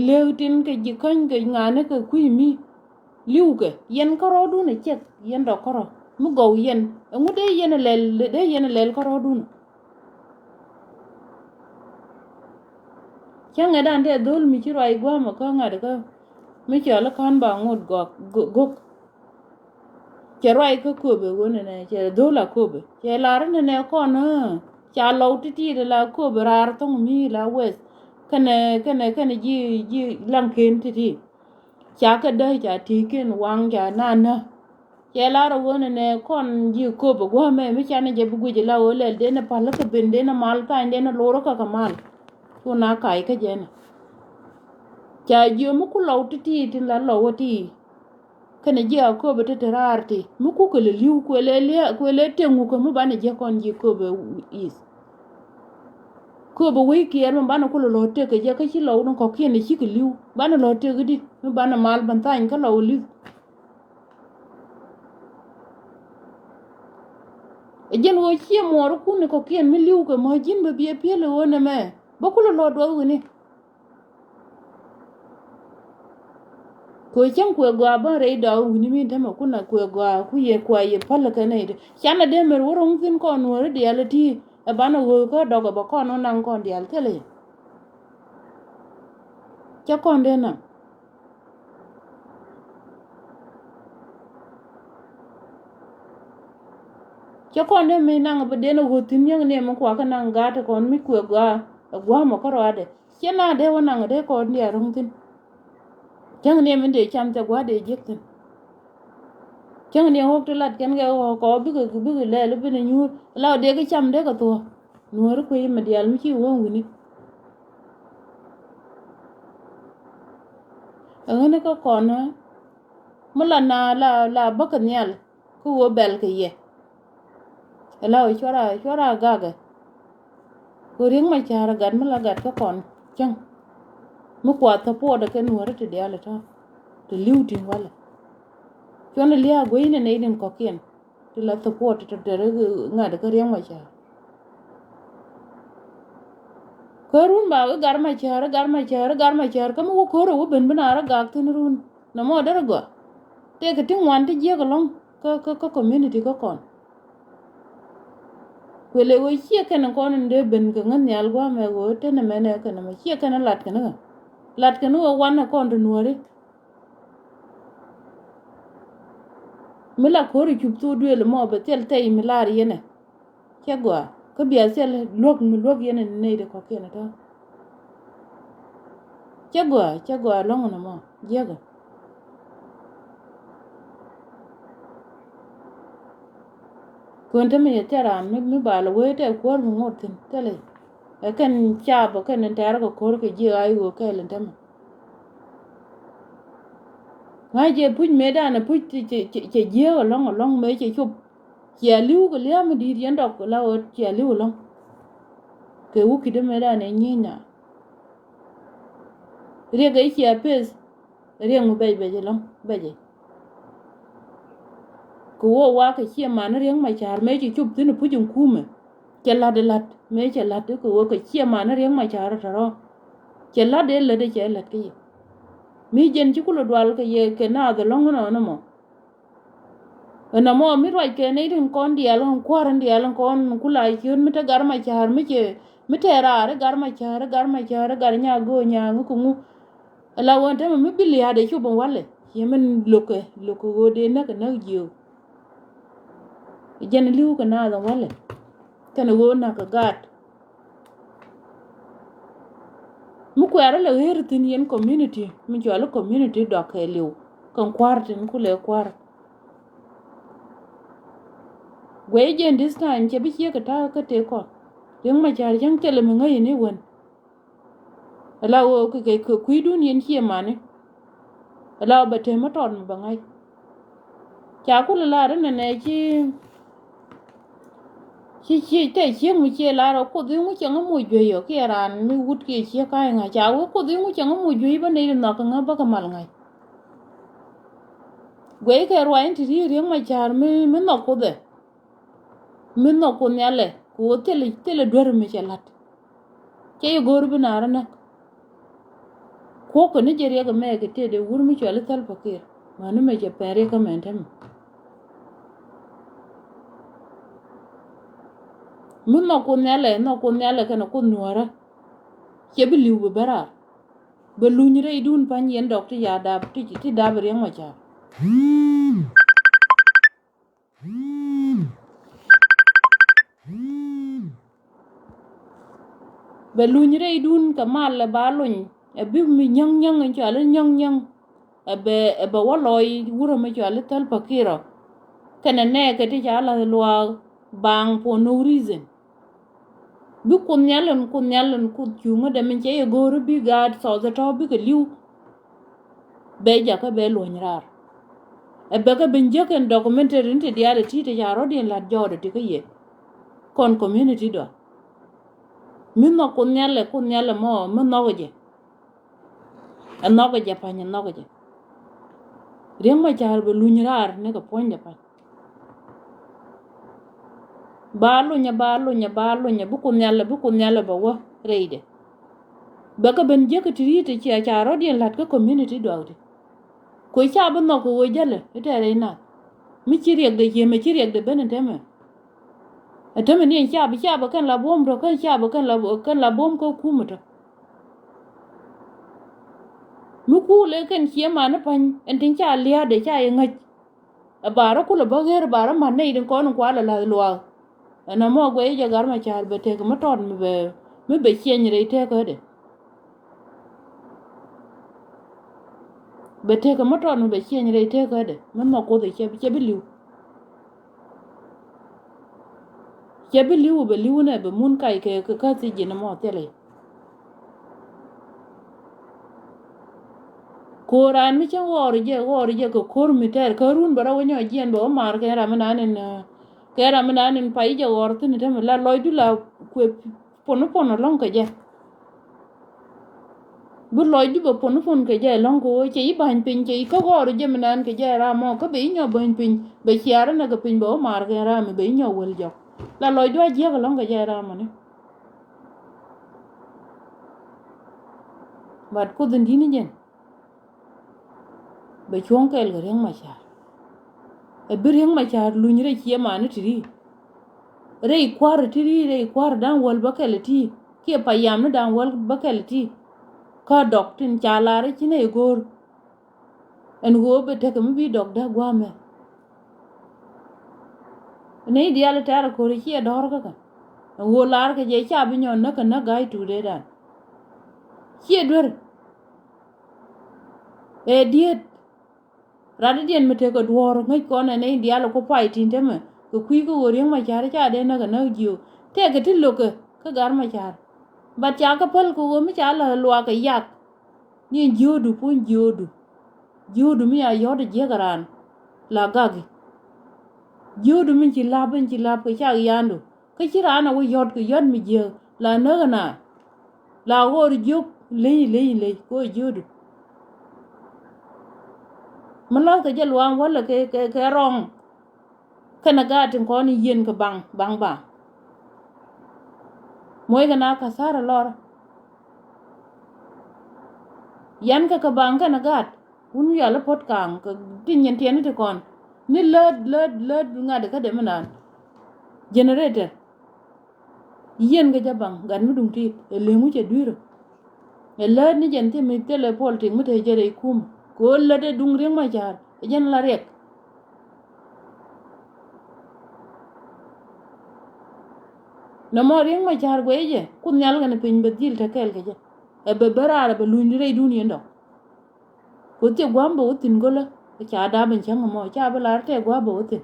Lëëk tin kɛ ji̱ käny kɛ ŋa̱ni kɛ kui̱ mi. Li̱wkɛ yɛn kärɔɔdun ɛ ciɛk yɛn dɔk kärɔɔ mi gɔw yɛn. Ɛŋu dee yɛn ɛ lɛl dee yɛn ɛ lɛl kärɔɔdun. Cä ŋɛ̈tdan tɛ dho̱l mi ci ruac gua̱a̱mɛ kä ŋa̱t kä mi cɔl i̱ ka̱n ba ŋot gɔk gök. Cɛ ruac kä köpɛ ɣöö nɛnɛ cɛ dho̱l a köpɛ cɛ lar i̱ nɛnɛ kɔn. Ca lɔw ti̱ti̱ ti la köpɛ raar thɔ̱ŋ mi la weth kɛnɛ kɛnɛ kɛnɛ ji̱ ji̱ laŋken ti̱ti̱. Ca kɛ däc ca ti̱i̱ ken waŋ ca na nä. Cɛ lar ɛ ɣöö nɛnɛ kɔn ji̱ köp ɛ gua̱a̱mɛ mi canɛ jɛ bi guic ɛ la ɣöö lɛl denɛ pa̱l kä ben denɛ mal thany denɛ lor kä kɛ mal. Cu na kac kä jɛnɛ. Ca jiö mi ku lɔw ti̱ti̱ tin la lɔw ɛ ti̱i̱. Kɛnɛ ji̱ a köp ɛ te te raar ti mi kukɛ lɛ li̱w kuël ɛ li̱a kuël ɛ tëŋ wukɛ mi banɛ jiɛ kɔn ji̱ köp ɛ i̱th. Kööbä wec kiɛɛr mi banɛ kulɛ lɔ tëk kɛ jɛ kä ci lɔw ni kɔ̱kiɛn ɛ cikɛ li̱w banɛ lɔ tëk i̱di mi banɛ mal bän thany kä lɔw li̱w. Ɛ jɛn ɣöö ciɛ muɔɔrikun ni kɔ̱kiɛn mi li̱w kɛ mä ji̱n bɛ biɛ pi̱el ɛ ɣöö nɛmɛ bä kulɛ lɔ duɔth wi̱ni. Kɛ cäŋ kuɛ gɔaa bä rɛy dɔɔk wi̱ni mi tämɛ kun a kuɛ gɔaa ku yɛ kua yɛ päl kɛ nɛy ti. Canɛ dee mɛr wä ro̱ŋ thi̱n kɔn nuɔ̱ɔ̱ri diaal ti ɛ banɛ ɣöö kä dɔk ɛ bä kɔn wä naŋ kɔn diaal thilɛ. Cä kɔn dee naŋ. Cä kɔn dee mi naŋ bä den a ɣöö thi̱n yäŋ ni mi kua kä naŋ gaat kɔn mi kuɛ gɔaa ɛ gua̱a̱mɔ kä rɔadɛ. Ciɛ na dee wä naŋ dee kɔn diaal ro̱ŋ thi̱n. Cäŋ ni min dee cam cɛ gua̱a̱r dee jiäk thi̱n. Cäŋ ni ɣɔ̱k ti lat kɛn kɛ ɣɔ̱k kɔ bikɛ bikɛ lɛl bikɛ nyuur la dee kɛ cam dee kɛ thuɔ̱k. Nuääri kuec mɛ diaal mi ci wä wi̱ni. Ɛŋäni kä kɔn mi la na la la bäkɛ nhial kä ɣöö bɛl kɛ yɛ. Ɛ la ɣöö cuara cuara gakɛ. Kɛ Riek Machar gat mi la gat kä kɔn cäŋ. Mi kua support kɛ nuääri ti diaal tɔ ti li̱w ti walɛ. Cuɔn lia̱a̱ guey ni nɛy din kɔ̱kiɛn. Ti la support ti te ri ŋa̱t kä Riek Machar. Kä run ba wä Gat Machar, Gat Machar, Gat Machar kä mi wä ko̱r wä ben bi na rɔ gak thin run. Nɔmɔ derɛ gɔaa. Tëëkɛ ti ŋuan ti jiäk ɛlɔ̱ŋ kä kä kä community kä kɔn. Kuëlɛ wä ciɛ kɛn kɔn in dee ben kɛ ŋäth nhial gua̱a̱mɛ wä tenɛ mɛnɛ kɛn mɛ ciɛ kɛn lat kɛn ɣä. Lat kɛn ɣä wanɛ kɔn ti nuääri. Mi la ko̱ri cup thok duëël mɔ bɛ thil thɛy mi lar yɛnɛ. Cɛ gɔaa kä bia thil luäk mi luäk yɛnɛ ni nɛy ti kɔ̱kiɛn tɔ. Cɛ gɔaa, cɛ gɔaa lɔ̱ŋ nɔmɔ jiäkä. Kuën te mi yɛ thil raan mi mi bal wee tɛ kuäär mi ŋot thi̱n thilɛ. Ɛ kɛn caap ɛ kɛn in tɛɛr kɛ ko̱r kɛ jiɛ a i̱ ɣöö kɛɛl in te mi. Ŋa̱c jɛ puc mëëdan ɛ puc cɛ jiääk ɛlɔ̱ŋ ɛlɔ̱ŋ mëë cɛ cop. Cia li̱w kɛ lia̱a̱ mi di̱i̱t yɛn dɔk la ɣöö cia li̱w ɛlɔ̱ŋ. Kɛ wä ki̱t mëëdan ɛ nyi̱i̱c na. Riɛk ɛ cia peth. Riɛk mi bɛc bɛc ɛlɔ̱ŋ bɛc ɛ. Kɛ wä wa kɛ cia man Riek Machar mëë cɛ cop thi̱n ɛ puc in kumɛ. Cɛ la̱t ɛ la̱t mëë cɛ la̱t kɛ ɣöö kɛ ciɛ man Riek Machar tɔ̱rɔ̱. Cɛ la̱t ëë lät ëë cɛ la̱t kä yɛ. Mi jɛn ci kulɛ dual kɛ yɛ kɛ naath ɛlɔ̱ŋ ɛnɔnɔ mɔ. Ɛnɔmɔ mi ruac kɛ nɛy tin kɔn diaal kɔn kua̱r in diaal kɔn kula ciöt mi te Gat Machar mi cɛ mi tɛɛr raar i̱ Gat Machar i̱ Gat Machar i̱ Gat Nyagöö Nyaŋ i̱ kä ŋu. Ala ɣöö ɛn täämɛ mi bi lia̱a̱dɛ cop in walɛ ciɛ min lo̱kɛ lo̱kɛ ɣöö dee näk kɛ näk jiök. Jɛn li̱w kɛ naath in walɛ kɛnɛ ɣöö näk kɛ gaat. Mi kuɛɛrä lɛ ɣer thi̱n yɛn community mi cɔal i̱ community dɔak kɛɛliw kɛn kua̱r tin kulɛ kua̱r. Guɛy jɛn this time cɛ bi ciek kɛ ta̱a̱ kä tëë kɔn. Riek Machar cäŋ thilɛ mi ŋäc yɛn i̱ wän. Ala ɣöö kɛ kɛ kui̱dun yɛn ciɛ mani. Ala ɣöö bɛ tëë mi tɔt mi bɛ ŋa̱c. Ca kulɛ lar inɛ nɛ ci ci ci tɛ ciek mi ciɛ lar ɣöö Kuoth i̱ ŋu cɛ ŋä moc juey ɔ kiɛ raan mi wut kiɛ ciek ka̱a̱c ŋa̱c ca wee Kuoth i̱ ŋu cɛ ŋä moc juey bä nɛy ti nhɔk kɛ ŋä bä kɛ mal ŋa̱c. Guɛy kɛ ruac in ti ri Riek Machar mi mi nhɔk Kuoth ɛ. Mi nhɔk Kuoth Nhial ɛ kɛ ɣöö thilɛ thilɛ duer mi cɛ la̱t. Cɛ yɛ go̱o̱r bi naar näk. Kuɔ̱k kɛ ni jɛ riɛk ɛmɛ kɛ tëëdɛ wur mi cɔal i̱ Salva Kiir. Mäni mɛ cɛ pɛn riɛk kä mɛn täämɛ. Mi nhɔk Kuoth Nhial ɛ nhɔk Kuoth Nhial ɛ kɛnɛ Kuoth Nuäärä. Cɛ bi li̱w bi ben raar. Bɛ luny rɛydun pa̱ny yɛn dɔk ti ca dap ti ti dap Riek Machar. Bɛ luny rɛydun kɛ mal ɛ ba luny ɛ bi mi nyäŋ nyäŋ in cɔal i̱ nyäŋ nyäŋ. Ɛ bɛ ɛ bɛ wä lɔc wurɛ mi cɔal i̱ Salva Kiir ɔ. Kɛnɛ nɛɛkɛ ti ca la̱th luaak baaŋ for no reason. Bi Kuoth Nhial in Kuoth Nhial in Kuoth cuŋädɛ min cɛ yɛ go̱o̱ri bi gaat thɔɔth ɛ tɔ̱ bikɛ li̱w. Bɛ jakä bɛ luɔ̱ny raar. Ɛ bɛ kɛ ben jiäk kɛn documentary ni ti diaal ɛ ti̱i̱ ti ca rɔ̱diɛn la̱t jɔɔdɛ ti kä yɛ. Kɔn community dɔ. Mi nhɔk Kuoth Nhial ɛ Kuoth Nhial ɛ mɔ mi nhɔk jɛ. Ɛ nhɔk jɛ pa̱ny ɛ nhɔk jɛ. Riek Machar bɛ luny raar ni kɛ puɔ̱nydɛ pa̱ny. Ba lunyɛ ba lunyɛ ba lunyɛ bi Kuoth Nhial bi Kuoth Nhial bɛ wä rɛydɛ. Bɛ kɛ ben jiäk ti ri̱i̱t ti cia ca rɔ̱diɛn la̱t kä community duaw ti. Kɛ ca bi nhɔk kɛ ɣöö jälɛ i̱ tɛɛrɛ i̱ nath. Mi ci riɛkdɛ ji̱ ɛmɛ ci riɛkdɛ ben in täämɛ. Ɛ täämɛ ni ɛn ca bi ca bi kɛn la buɔ̱m tɔ kɛn ca bi kɛn la kɛn la buɔ̱m kä kumɛ tɔ. Mi kuulɛ kɛn ciɛ man i̱ pa̱ny ɛn tin ca lia̱a̱dɛ ca yɛ ŋäc. Ɛ ba rɔ kulɛ bä ɣer ba rɔ ma̱t nɛy tin kɔn in kualɛ la̱th luaak. Ɛn ɛmɔ guɛy jɛ Gat Machar bɛ tek mi tɔt mi bɛ mi bɛ ciɛny rɛy tekädɛ. Bɛ tek mi tɔt mi bɛ ciɛny rɛy tekädɛ mi nhɔk Kuoth cɛ bi cɛ bi li̱w. Cɛ bi li̱w bɛ li̱w nɛ bɛ mun kac kɛ kɛ kä thiec ji̱n ɛmɔ thilɛ. Ko̱o̱r raan mi cäŋ ɣɔɔr jɛ ɣɔɔr jɛ kɛ ko̱r mi tɛɛr kä run bɛ rɔ wä nyɔ jiɛn bɛ wä maar kɛ ram mi naan in, kɛ ram mi naan in pay jɛ ɣɔɔr thi̱n i̱ tämɛ la lɔcdu la kuɛ pon pon ɛlɔ̱ŋ kɛ jɛ. Bi lɔcdu bɛ pon pon kɛ jɛ ɛlɔ̱ŋ kɛ ɣöö cɛ i̱ ba̱ny piny cɛ i̱ kä ɣɔɔr jɛ mi naan kɛ jɛ ram mɔ kä bɛ i̱ nyɔ ba̱ny piny bɛ ciaar inɛ kɛ piny bɛ wä maar kɛ ram mi bɛ i̱ nyɔ wäl jɔk. La lɔcdu a jiäk ɛlɔ̱ŋ kɛ jɛ ram mɔni. But Kuoth in di̱t ni jɛn. Bɛ cuɔ̱ŋ kɛɛl kɛ Riek Machar. Ɛ bi Riek Machar luny rɛy ciɛ mani ti ri. Rɛy kua̱r ti ri rɛy kua̱r da̱ŋ wäl bä kɛl ti. Kiɛ payam ni da̱ŋ wäl bä kɛl ti. Kä dɔk tin ca lar ci nɛ i̱ go̱o̱r. Ɛn ɣöö bɛ tekɛ mi bi dɔk dee gua̱a̱mɛ. Nɛy diaal tɛ̈r ko̱ri ciɛ dɔ̱r kä kɛ. Ɛn ɣöö lar kɛ jɛ ca bi nyɔn näk kɛ näk ga̱a̱c tuut ëëdan. Ciɛ duer. Ɛ diet. Rat diɛn mi tekɛ duɔ̱ɔ̱r ŋäc kɔn ɛ nɛy diaal ku pay tin temɛ kɛ kui̱ kä ɣöö Riek Machar ca dee näk kɛ näk jiök. Tɛkɛ ti lo̱kɛ kä Gat Machar. But ca kɛ päl kɛ ɣöö mi ca lä luaak kɛ yak. Ni jiöödu puny jiöödu. Jiöödu mi a yɔ̱t jiäk raan la gaki. Jiöödu mi ci lap in ci lap kɛ cak yandu. Kä ci raan a wä yɔ̱t kɛ yɔ̱t mi jiäk la näk na. La ɣöör jiök leny leny leny kɛ ɣöö jiöödu. Mi la̱th kɛ jɛ luaam wälɛ kɛ kɛ kɛ rɔŋ. Kɛnɛ gaat tin kɔn i̱ yieen kɛ baŋ baŋ baŋ. Muɔckɛ na ka̱tha̱r ɛ lɔr. Yɛn kɛ kɛ baŋ kɛnɛ gaat wun wial i̱ puɔ̱t ka̱a̱ŋ kɛ ti nyin tiɛni ti kɔn ni läät läät läät ŋa̱t ikä dee mi naan. Generator. Yieen kɛ jɛ baŋ gat mi duŋ tiit ɛ leŋ wi̱c ɛ dui̱r. Ɛ läät ni jɛn thim mi thilɛ politik mi te jɛ rɛy kum kɛ ɣöö lät ɛ duŋ Riek Machar ɛ jɛn la riɛk. Nɔmɔ Riek Machar guɛy jɛ Kuoth Nhial kɛnɛ piny bɛ dhil te kɛɛl kɛ jɛ. Ɛ bɛ bä raar ɛ bɛ luny rɛydun yɛn dɔ̱k. Ku thiɛ gua̱a̱m bɛ wä thi̱n go̱lä ca da̱a̱p in cäŋ ɛmɔ ca bi lar tɛk gua̱a̱m bɛ wä thi̱n.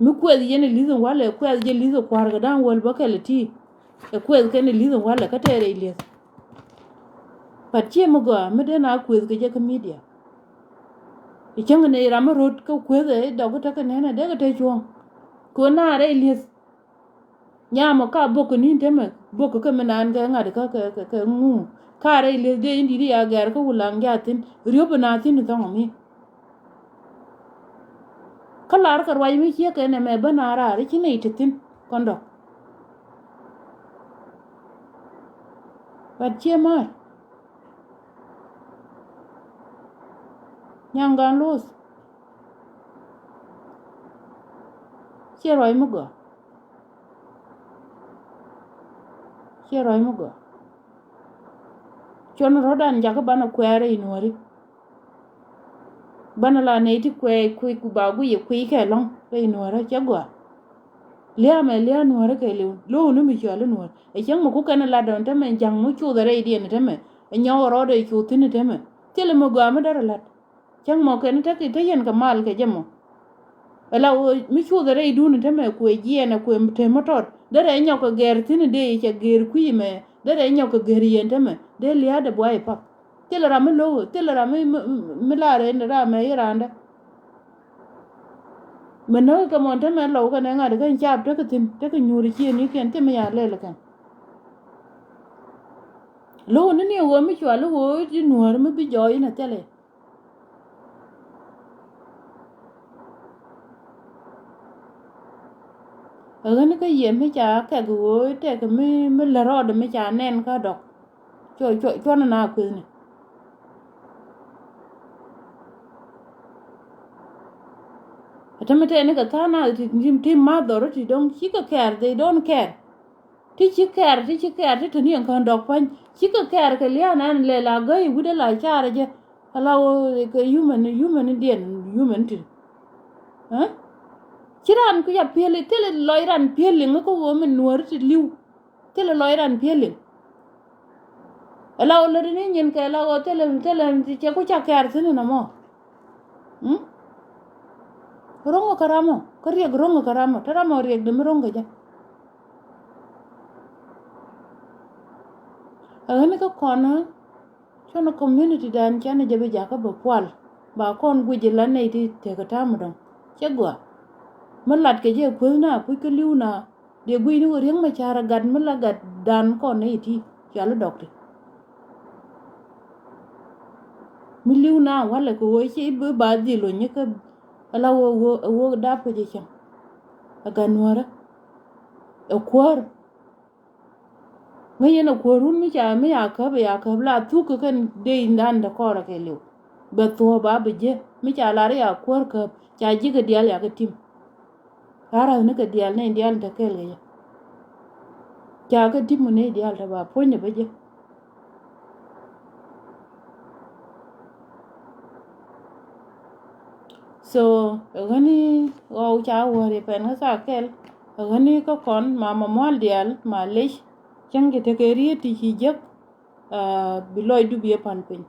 Mi kuɛth yɛn ɛ li̱th in walɛ kuɛth jɛ li̱th in kua̱r kɛ da̱a̱m wäl bä kɛl ɛ ti. Ɛ kuɛth kɛn ɛ li̱th in walɛ kä tɛɛr ɛ li̱th. But ciɛ mi gɔaa mi den a kuëth kɛ jɛ kä media. I̱ cäŋ ni ram mi rot kä kuëth ɛ dɔk kä tekɛ nɛn ɛ dee kɛ te cuɔ̱ɔ̱ŋ. Kɛ ɣöö naar ɛ li̱eth. Nyam ɔ ka bok kɛ ni̱n temɛ bok kɛ mi naan kɛ ŋa̱t kä kɛ kɛ ŋu. Ka rɛy li̱eth dee in di̱t i̱ a gɛr kä wulaŋ jathin riöp in a thi̱n thɔŋ mi. Kä lar kɛ ruac mi ciek kɛ nɛmɛ bä na raar i̱ ci nɛy te thi̱n kɔn dɔ̱k. But ciɛ ma̱a̱r. Nyaŋ gan lo̱o̱th. Ciɛ ruac mi gɔaa. Ciɛ ruac mi gɔaa. Cuɔn rɔ̱dan jakä banɛ kuɛɛr i̱ nuɔ̱ri. Banɛ la nɛy ti kuɛɛc kui̱ ku ba guic i̱ kui̱ kɛ lɔ̱ŋ rɛy nuɔ̱rä cɛ gɔaa. Lia̱a̱ mɛ lia̱a̱ nuɔ̱rä kɛ liw lo̱w ni mi cɔal i̱ nuɔ̱r. Ɛ cäŋ mi ku kɛn i̱ lat dɔ̱ŋ temɛ ja̱ŋ mi cuuth ɛ rɛy diɛn i̱ temɛ. Ɛ nyɔk ɛ rɔɔdɛ cuuth thi̱n i̱ temɛ. Thilɛ mi gɔaa mi därɛ la̱t. Cäŋ mɔ kɛn i̱ te ki te yɛn kɛ mal kɛ jɛ mɔ. Ɛ la ɣöö mi cuuth ɛ rɛydun i̱ temɛ kuɛ jiɛɛn ɛ kuɛ te mi tɔt. Därɛ nyɔk kɛ gɛr thi̱n i̱ dee i̱ cɛ gɛr kui̱ mɛ. Därɛ nyɔk kɛ gɛr yɛn temɛ. Dee lia̱a̱dɛ buay i̱ pak. Thilɛ ram mi lo̱k, thilɛ ram mi, mi, mi la rɛy ni ram mɛ i̱ randä. Mɛ näk kɛ mɔn te mɛ lɔw kɛn ɛ ŋa̱t kɛn caap tekɛ thi̱n, tekɛ nyuur ciëënikiɛn thimɛ ya lɛl kɛn. Lo̱k ni ni ɣöö mi cua lo̱k ɣöö ti nuäär mi bi jɔɔc in a thilɛ. Ɛ ɣän kä yɛ mi ca kɛk ɣöö tɛk mi, mi lät rɔɔdɛ mi ca nɛn kä dɔk. Cuɔ, cuɔ, cuɔn na kuethni. Ɛ te mi tɛɛni kɛ tha̱a̱ŋ na ti, ti, ti ma dhɔr ti dɔ̱ŋ cikɛ kɛɛr, they don't care. Ti ci kɛɛr, ti ci kɛɛr, ti te ni ɛn kään dɔk pa̱ny. Cikɛ kɛɛr kɛ lia̱a̱n ɛn lɛ la gäi wi̱cdɛ la carɛ jɛ. Ala wä kɛ human, human diɛn, human ti. Ɛ? Ci ran ku ya piɛli, thilɛ lɔc ran piɛli ŋä kä ɣöö mi nuääri ti li̱w. Thilɛ lɔc ran piɛli. Ɛ la ɣöö lätdɛ ni nyin kɛ la ɣöö thilɛ, thilɛ cɛ ku ca kɛɛr thi̱n inɔ mɔ. Mm? Kɛ ro̱ŋ kɛ ram ɔ, kä riɛk ro̱ŋ kɛ ram ɔ, te ram ɔ riɛk dee mi ro̱ŋ kɛ jɛ. Ɛ ɣän kä kɔn cɔn community dan canɛ jɛ bi jakä bɛ pual. Ba kɔn guic la nɛy ti tekɛ ta̱a̱ mi dɔ̱ŋ. Cɛ gɔaa. Mi lat kɛ jɛ kueth na puc kä li̱w na. Dee guic ni wä Riek Machar a gat mi la gat dan kɔn nɛy ti. Cɔal i̱ dɔk ti. Mi li̱w na walɛ kɛ ɣöö ci bi ba dhil ɣöö nyikä ala ɣöö ɣöö ɣöö dap kɛ jɛ cäŋ. Ɛ gat nuäärä. Ɛ kuäär. Ŋäc yɛn ɛ kuäärun mi ca mi ca käp ɛ ca käp la thuk kɛ kɛn dee indan te kɔrɛ kɛ liw. Bɛ thuɔ̱ɔ̱p a bi jiɛ mi ca lar i̱ ca kuäär käp ca ji̱ kɛ diaal ca kɛ tim. Ka rath ni kɛ diaal ni diaal te kɛɛl kɛ jɛ. Ca kɛ tim ni diaal te ba puɔ̱ny ɛ bä jiɛ. So ɛ ɣäni ɣɔw ca wäri pɛn kä tha kɛl ɛ ɣäni kä kɔn ma ma mual diaal ma lec. Cäŋ ci tekɛ riet ti ci jek. Bi lɔcdu bi ɛ pal piny.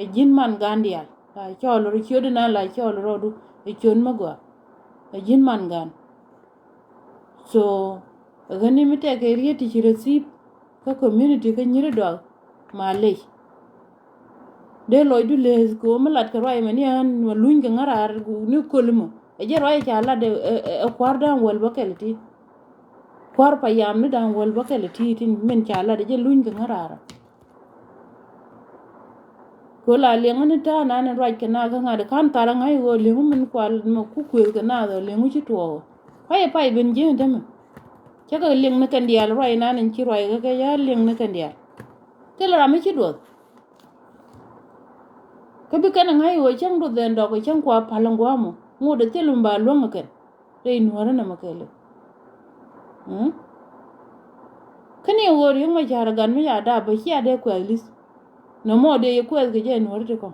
Ɛ ji̱n man gan diaal la cɔɔl rɔ ciötdu na la cɔɔl rɔɔdu. Ɛ ciöt mi gɔaa. Ɛ ji̱n man gan. So ɛ ɣäni mi tekɛ riet ti ci receive kä community kä nyiri duak. Ma lec. Dee lɔcdu leth kɛ ɣöö mi lat kɛ ruac mɛ ni ɣän mɛ luny kɛ ŋäraar ni köli mɔ. Ɛ jɛ ruac ca lat ɛ kua̱r da̱a̱ŋ wäl bä kɛl ti. Kua̱r pa yam ni da̱a̱ŋ wäl bä kɛl ti tin min ca lat ɛ jɛ luny kɛ ŋäraar. Kɛ ɣöö la liɛŋä ni ta̱a̱ nan in ruac kɛ naath kä ŋa̱t kan thar aŋa̱c ɣöö liɛŋä min kual mɛ ku kuëëth kɛ naath ɣöö liɛŋä ci tuɔɔk. Pay pay ben ji̱eŋ dämɛ. Cä kɛ liɛŋ ni kɛn diaal ruac nan in ci ruac kä kɛ ya liɛŋ ni kɛn diaal. Thil ram mi ci duɔth. Kä bi kɛn aŋa̱c ɣöö cäŋ duɔth ɛn dɔk cäŋ kua pal in gua̱a̱mɔ ŋot ɛ thil mi ba luäŋ ɛ kɛn. Rɛy nuäärä nɛmɛ kɛɛliw. Kä ni ɣöö Riek Machar gat mi ca dap bä cia dee kuɛth li̱th. Nɔmɔ dee yɛ kuɛth kɛ jɛ nuäärä ti kɔŋ.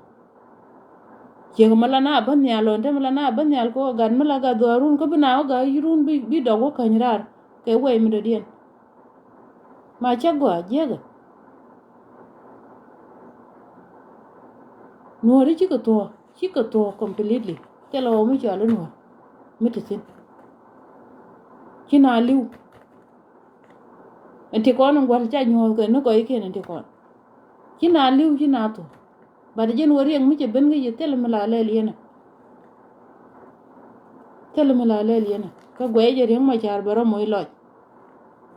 Ciek mi la na bä nhial ɣän te mi la na bä nhial kɛ ɣöö gat mi la gat dhuaarun kä bi na wä gat yirun bi dɔk wä käny raar kɛ wɛy mi dɔ̱diɛn. Ma cä gɔaa jiäkɛ. Nuɔ̱ɔ̱ri cikɛ thuɔ̱ɔ̱, cikɛ thuɔ̱ɔ̱ completely. Thilɛ ɣɔw mi cɔal i̱ nuɔ̱ɔ̱r mi te thi̱n. Ci na li̱w. Ɛn ti kɔn in gua̱l ca nyuɔ̱ɔ̱th kɛ ni gɔykiɛn ɛn ti kɔn. Ci na li̱w ci na thuɔ̱ɔ̱. But jɛn wä Riek mi cɛ ben kä yɛ thilɛ mi la lɛl yɛn ɛ. Thilɛ mi la lɛl yɛn ɛ kä guɛy jɛ Riek Machar bɛ rɔ moc lɔc.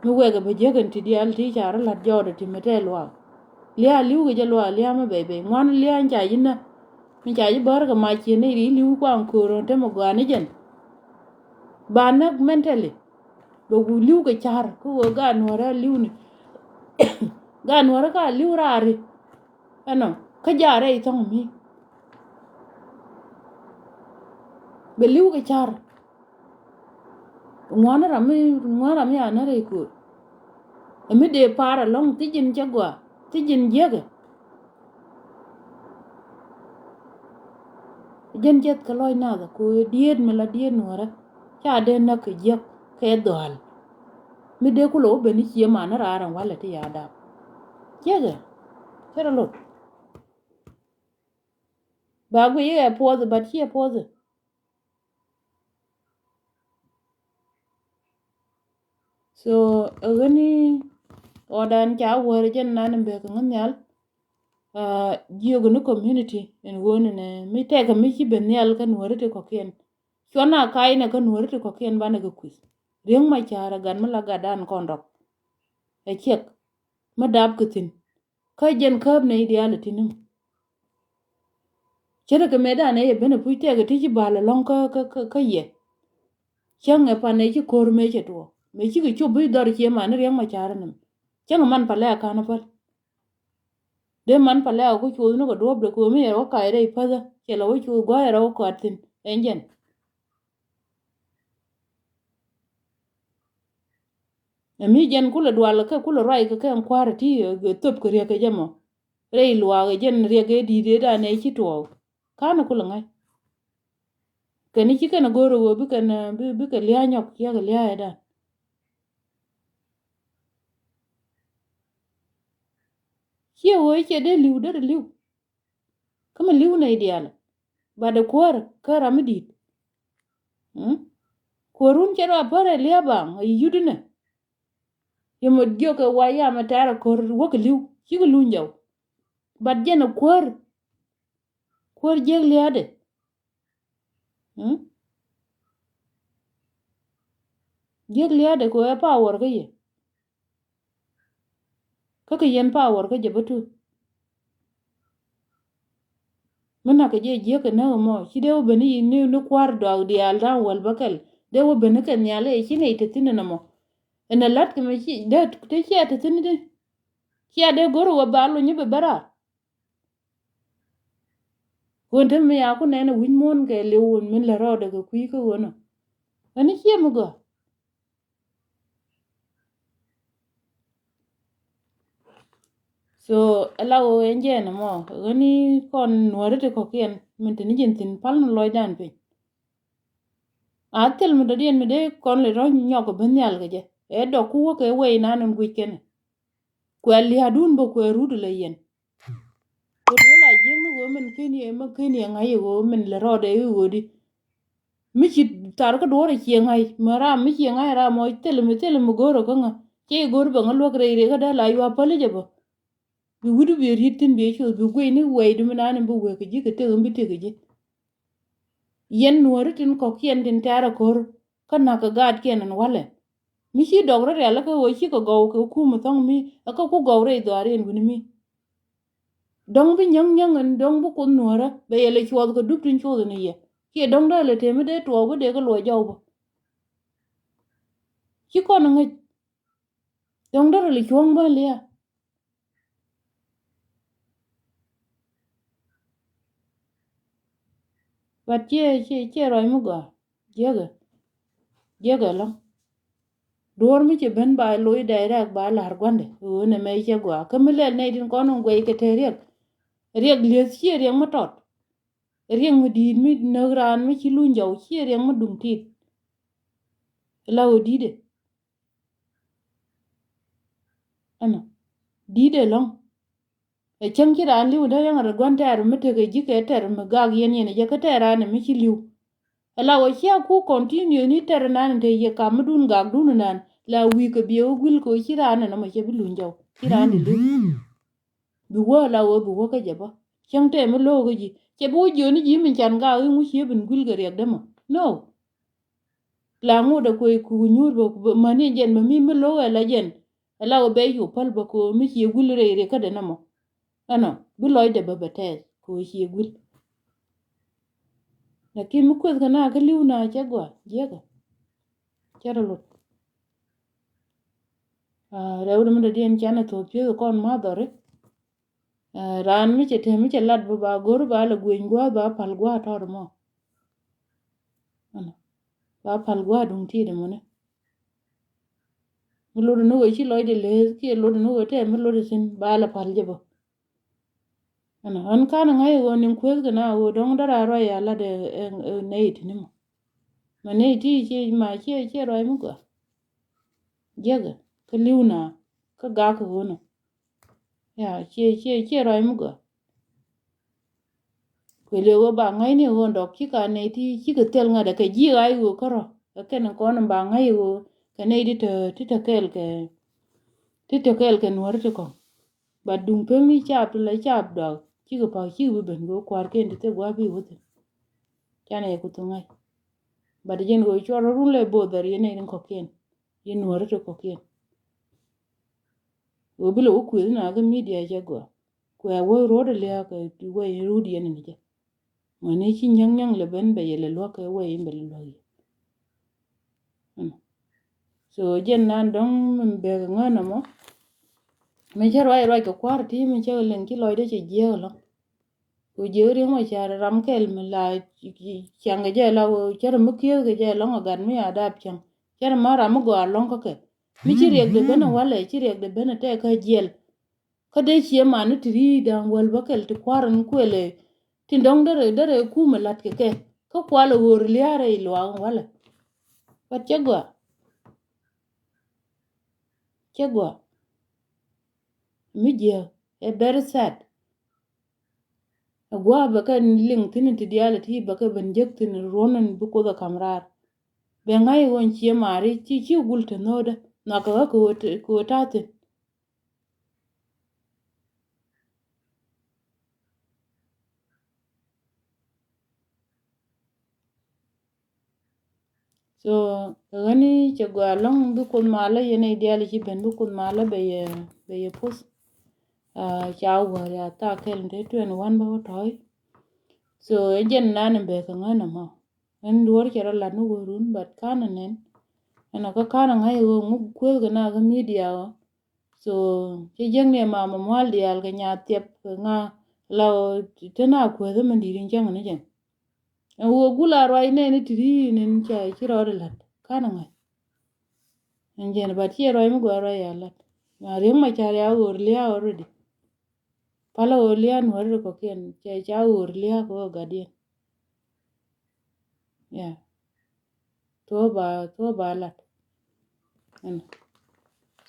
Mi wɛkɛ bɛ jiäk ɛn ti diaal ti ca rɔ la̱t jɔɔdɛ ti mi tɛɛ luaak. Lia̱a̱ li̱w kɛ jɛ luaak lia̱a̱ mi bɛy bɛy ŋuan lia̱a̱ in ca ji̱ nä. Mi ca ji̱ bäär kɛ mac ciën ni ri li̱w kuaŋ köör ɣän te mi gɔaa ni jɛn. Ba näk mentally. Bɛ ku li̱w kɛ ca̱r kä ɣöö gaat nuɔ̱ɔ̱rä li̱w ni. Gaat nuɔ̱ɔ̱rä ka li̱w raari. Ɛnɔ kä jaarɛ i̱ thɔ̱ŋ mi bɛ li̱w kɛ ca̱r. Ŋuan ram mi ŋuan ram mi a närɛ i̱ köör. Ɛ mi dee pa̱a̱r ɛlɔ̱ŋ thi̱ji̱n cɛ gɔaa thi̱ji̱n jiäkɛ. Jɛn jeth kɛ lɔc nath ku dieet mi la dieet nuɔrɛ ca dee näk kɛ jiäk kɛ dhɔal. Mi dee kulɛ wä ben i̱ cie man ni raar ɛn walɛ ti ya dap. Ciekɛ cɛ rɔ lot. Ba guiy iɛ puɔth but ciɛ puɔth. So ɛ ɣäni ɣɔdan ca wäär jɛn nan in bek ŋä nhial. Jiök ni community in ɣöö ni nɛ mi tɛkɛ mi ci ben nhial kä nuɔri ti kɔkiɛn. Cuɔn a kac nɛ kä nuɔri ti kɔkiɛn banɛ kɛ kui̱th. Riek Machar ɛ gat mi la gatdan kɔn dɔk. Ɛ ciɛk mi dap kɛ thi̱n. Kä jɛn kääp nɛy diaal ɛ ti̱n ɛmɔ. Ce̱tkɛ mëëdan ɛ yɛ ben ɛ puc tɛkɛ ti ci bal ɛlɔ̱ŋ kä kä kä yɛ. Cäŋ ɛ pan ɛ ci ko̱r mëë cɛ tuɔɔk mëë cikɛ cop bi dhɔr cie man ni Riek Machar ɛnɛm. Cäŋ ɛ man palɛ a ka̱n ɛ päl. Dee man palɛ a wä ku cuuth ni kɛ duɔ̱ɔ̱p dee ko̱o̱m mi yɛ rɔ wä kac rɛy päthä cɛ lɛ wä cuuth gua̱a̱c yɛ rɔ wä kɔat thi̱n ɛn jɛn. Ɛ mi jɛn kulɛ dual kɛ kulɛ ruac kɛ kɛ ɛn kua̱r ti thöp kɛ riɛk kɛ jɛ mɔ. Rɛy luaak ɛ jɛn riɛk ɛ di̱i̱t ëëdan ɛ ci tuɔɔk. Ka̱n kulɛ ŋa̱c. Kɛn ci kɛn go̱o̱r ɣöö bikɛn bikɛ lia̱a̱ nyɔk ciɛk lia̱a̱ ëëdan. Ciɛ ɣöö ciɛ dee li̱w derɛ li̱w. Kä mi li̱w nɛy diaal. Bat ɛ kuäär kä ram mi di̱i̱t. Mm? Kuäärun cɛ rɔ a pär ɛ lia̱a̱ baŋ ɛ yut inɛ. Yɛ mɛ jiök ɛ wa yam ɛ tɛ̈r ɛ ko̱r wäk li̱w cikɛ luny jɔw. But jɛn ɛ kuäär. Kuäär jiäk lia̱a̱dɛ. Mm? Jiäk lia̱a̱dɛ kɛ ɣöö ɛ power kä yɛ. Kä kɛ yɛn power kä jɛ bä tu. Mi nak kɛ jɛ jiäk kɛ näk ɛmɔ ci dee wä ben ni, ni, ni kua̱r dɔak diaal da̱a̱n wäl bä kɛl. Dee wä ben ni kɛ nhial i̱ ci nɛy te thi̱n ɛn ɛmɔ. Ɛn ɛ la̱t kɛ mɛ ci dee te cia te thi̱n di. Cia dee go̱r wä ba lony i̱ bɛ bɛ raar. Ɣöö te mi ya ku nɛn ɛ wi̱c muɔ̱ɔ̱n kɛ liw min lɛ rɔɔdɛ kɛ kui̱ kä ɣöö nɔ. Ɣän i̱ ciɛ mi gɔaa. So ɛ la ɣöö ɛn jɛ ɛn ɛmɔ ɣän i̱ kɔn nuääri ti kɔ̱kiɛn min te ni ji̱n thi̱n pal ni lɔcdan piny. A thil mi dɔ̱diɛn mi dee kɔn lɛ rɔ̱ nyɔk kɛ ben nhial kɛ jɛ ɛ dɔk ku wä kɛ wee inan in guic kɛnɛ. Kuɛ lia̱a̱dun bä kuɛ rut lɛ yɛn. Kɛ duɔl a jiäkni ɣöö min ken yɛ, mi ken yɛ ŋa̱c yɛ ɣöö min lɛ rɔɔdɛ i̱ ɣöödi. Mi ci thar kä duɔ̱ɔ̱r a ciɛ ŋa̱c, mi ram mi ciɛ ŋa̱c ram mɔ thil mi, thil mi go̱o̱r kä ŋä. Cɛ i̱ go̱o̱r bɛ ŋä luäk rɛy rɛy kä dee la yua päli jɛ bä. Bi wi̱du bi ri̱t thi̱n bi cuth bi guiy ni wɛydu mi nani bi wek kɛ ji̱ kɛ tek in bi tek kɛ ji̱. Yɛn nuɔ̱ɔ̱ri tin kɔ̱kiɛn tin tɛ̈r a ko̱r kä na̱k kɛ gaatkiɛn ɛn walɛ. Mi ci dɔk rɔ rial kä ɣöö cikɛ gɔw kɛ kum thɔ̱ŋ mi ɛ kä ku gɔw rɛy dhɔaar yɛn wi̱ni mi. Dɔ̱ŋ bi nyäŋ nyäŋ ɛn dɔ̱ŋ bi kuoth nuɔ̱ɔ̱rä bɛ yɛ lɛ cuɔth kɛ dup tin cuɔth ni yɛ. Kiɛ dɔ̱ŋ dee lɛ tëë mi dee tuɔɔk bi dee kä luɔc jɔw bä. Ci kɔn ŋäc. Dɔ̱ŋ dee rɔ lɛ cuɔ̱ŋ bä lia̱a̱. But ciɛ, ciɛ, ciɛ ruac mi gɔaa. Jiäkɛ. Jiäkɛ ɛlɔ̱ŋ. Duɔ̱ɔ̱r mi ci ben ba loc direct ba la̱r gua̱ndɛ ɣöö nɛ mɛ cɛ gɔaa. Kä mi lɛl nɛy tin kɔn in guɛc kɛ te riɛk. Riɛk lieth ciɛ riɛk mi tɔt. Riɛk mi di̱i̱t mi näk raan mi ci luny jɔw ciɛ riɛk mi duŋ tit. La ɣöö di̱i̱tdɛ. Ɛnɔ. Di̱i̱tdɛ ɛlɔ̱ŋ. Ɛ cäŋ ci raan li̱w dee yɛn ɛ rɛ gua̱n tɛɛr mi tekɛ ji̱ kɛ tɛɛr mi gak yɛn yɛn ɛ jɛ kä tɛɛr raan ɛ mi ci li̱w. Ɛ la wä cia ku continue ni tɛɛr naan te yɛ kam mi dun gak dun naan la wi̱i̱ kɛ biɛ wä guil kɛ wä ci raan ɛ nɔmɔ cɛ bi luny jɔw ci raan di li̱w. Bi wä la wä bi wä kä jɛ bä cäŋ tɛɛ mi lo̱o̱k kä ji̱ cɛ bi wä jiöni ji̱ min can gak i̱ ŋu cie bin guil kɛ riɛk dämɔ. No. La ŋut ɛ kuec kuk nyuur bä mäni jɛn bä mi mi lo̱o̱k ɛ la jɛn. Ala wä bɛ yu päl bä ko̱o̱m mi cie guil rɛy rɛy kädɛ nɔmɔ. Ɛnɔ bi lɔcdɛ bä bɛ tɛth ko̱o̱m cie guil. Lakin mi kueth kɛ na kä li̱w na cɛ gɔaa jiɛkɛ. Cɛ rɛ lot. Rɛw dɛ mi dɔ̱diɛn canɛ tho̱o̱p cieth kɔn ma dhɔri. Raan mi cɛ te mi cɛ lat bä ba go̱r ba lɛ gueny gua̱a̱th ba pal gua̱a̱th tɔt mɔ. Ba pal gua̱a̱th duŋ ti dɛ mɔni. Mi lot ni wee ci lɔcdɛ leth kiɛ lot ni wee tɛ mi lot i̱ thi̱n ba lɛ pal jɛ bä. Ɛn ɣän kan ŋa̱c ɣöö niŋ kueth kɛ na ɣöö dɔ̱ŋ dära ruac a lat ɛ nɛy ti ni mɔ. Ma nɛy ti ci ma ciɛ ciɛ ruac mi gɔaa. Jiɛkɛ kä li̱w na kä gak kɛ ɣöö nɔ. Ya ciɛ ciɛ ciɛ ruac mi gɔaa. Kuël ëë ɣöö ba ŋa̱cni ɣöö dɔk cikɛ a nɛy ti cikɛ thil ŋa̱t ɛ kɛ ji̱ ɣa̱c ɣöö kärɔ̱ ɛ kɛn kɔn ba ŋa̱c ɣöö kɛ nɛy ti te ti te kɛɛl kɛ ti te kɛɛl kɛ nuɔ̱ri ti kɔ̱ŋ. Bat duŋ pem i̱ caap ti la caap dɔak cikɛ pa̱a̱k cikɛ bi ben kɛ ɣöö kua̱rkiɛn ti thil gua̱a̱p i̱ wä thi̱n. Canɛ yɛ ku thuk ŋa̱c. Bat jɛn ɣöö cuɔr rɔ̱ run lɛ both dhɛr yɛn nɛy ti kɔ̱kiɛn. Yɛn nuɔ̱ri ti kɔ̱kiɛn. Ɣöö bi lɛ wä kuëth na kä media cɛ gɔaa. Kuɛ wä ro̱o̱dɛ lia̱a̱ kɛ wä in ruut yɛn in jɛ. Ŋɔni ci nyäŋ nyäŋ lɛ ben bɛ yɛ lɛ luäk kɛ wä in bɛ lɛ luäk yɛ. So jɛn nan dɔ̱ŋ min bɛk ŋän ɛmɔ. Min cä ruac ruac kɛ kua̱r ti min cä kɛ liŋ ci lɔcdɛ cɛ jiääk ɛlɔ̱ŋ. Kɛ jiääk riɛŋ mɔ ca ram kɛl mi la ciaŋ kɛ jɛ la cä rɛ mi kieth kɛ jɛ ɛlɔ̱ŋ ɛ gat mi a dap ciaŋ. Cä rɛ ma ram mi gɔaa ɛlɔ̱ŋ kä kɛ. Mi ci riɛkdɛ ben ɛ walɛ ci riɛkdɛ ben ɛ tɛk kä jiɛl. Kä dee cie mani ti ri̱i̱c da̱ŋ wäl bä kɛl ti kua̱r in kuël ɛ tin dɔ̱ŋ derɛ derɛ kumɛ la̱t kɛ kɛ kä kual ɛ ɣöör lia̱a̱rɛ i̱ luaak in walɛ. But cɛ gɔaa. Cɛ gɔaa. Mi jiääk ɛ very sad. Ɛ gua̱a̱ bɛ kɛ liŋ thi̱n ti diaal ti bɛ kɛ ben jek thi̱n ruɔ̱n in bi Kuoth ɛ ka̱m raar. Bɛ ŋa̱c ɣöö ciɛ maari ci ci gul te nhöödä. Nhɔakä ɣä kɛ ɣöö ta̱thi̱n. So ɣäni cɛ gɔaa ɛlɔ̱ŋ bi Kuoth malä yɛn nɛy diaal ci ben bi Kuoth malä bɛ yɛ bɛ yɛ post. Ca wäär ya thaa kɛl te twenty one bä wä tɔ̱ɔ̱c. So ɛ jɛn nan in bɛ kɛ ŋän ɛmɔ. Ɛn duɔ̱ɔ̱r cɛ rɔ lat ni wärun, but ka̱n ɛ nɛn. Ɛn ɔ kä ka̱n ɛ ŋa̱c ɛ ɣöö ŋuk kueth kɛ na kä media ɔ. So cɛ jiäkni ɛ mama mual diaal kɛ nya thiɛp kɛ ŋa la ɔ te na kueth ɛ mɛn di̱i̱t in cäŋ ni jɛn. Ɛn wä gula ruac nɛni ti ri nin ca ci rɔɔd lat kan ŋa̱c. Ɛn jɛn bat ciɛ ruac mi gua ruac ya lat. Ma riek ma car ya ɣöör lia already. Pala ɣöör lia nuɔri ri kɔkiɛn ca ca ɣöör lia kɛ ɣöör gadiɛn. Yeah. Thuɔ ba thuɔ ba lat. Ɛn.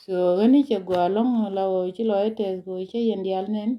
So ɣäni cɛ gua lɔŋ la ɣöö ci lɔc tɛth kɛ ɣöö cɛ yɛn diaal nɛn.